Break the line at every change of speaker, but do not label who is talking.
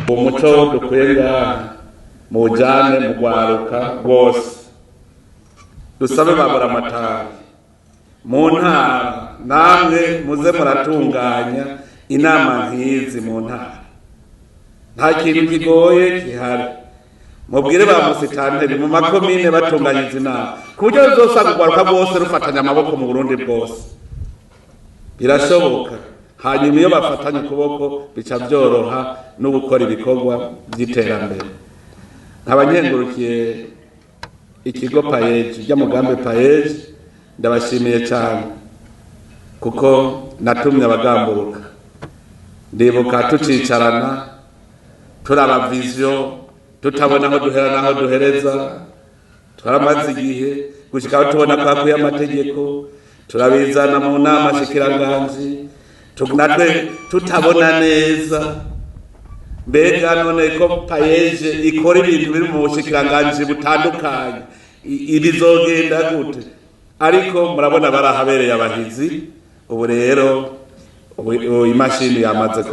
Umuco dukwiye ngaha muwujane mu rwaruka rwose. Dusabe babura amatari mu ntara, namwe muze muratunganya inama nk'izi mu ntara. Nta kintu kigoye gihari. Mubwire ba musitanteri mu makomine batunganya izi nama, ku buryo bizosanga urwaruka rwose rufatanya amaboko mu Burundi bwose. Birashoboka. Hanyuma iyo bafatanye ukuboko, bica byoroha no gukora ibikorwa by'iterambere. Nkaba nkengurukiye ikigo PAEEJ ry'amugambi PAEEJ. Ndabashimiye cyane kuko natumye abagamburuka. Ndibuka tucicarana, turaba vision, tutabona aho duhera n'aho duhereza. Twaramaze igihe gushika aho tubona ko hakwiye amategeko, turabizana mu nama shikiranganji, natwe tutabona neza: mbega none ko PAEEJ ikora ibintu biri mu bushikiranganji butandukanye, ibizogenda gute? Ariko murabona barahabereye abahizi. Ubu rero, ubu imashini yamaze.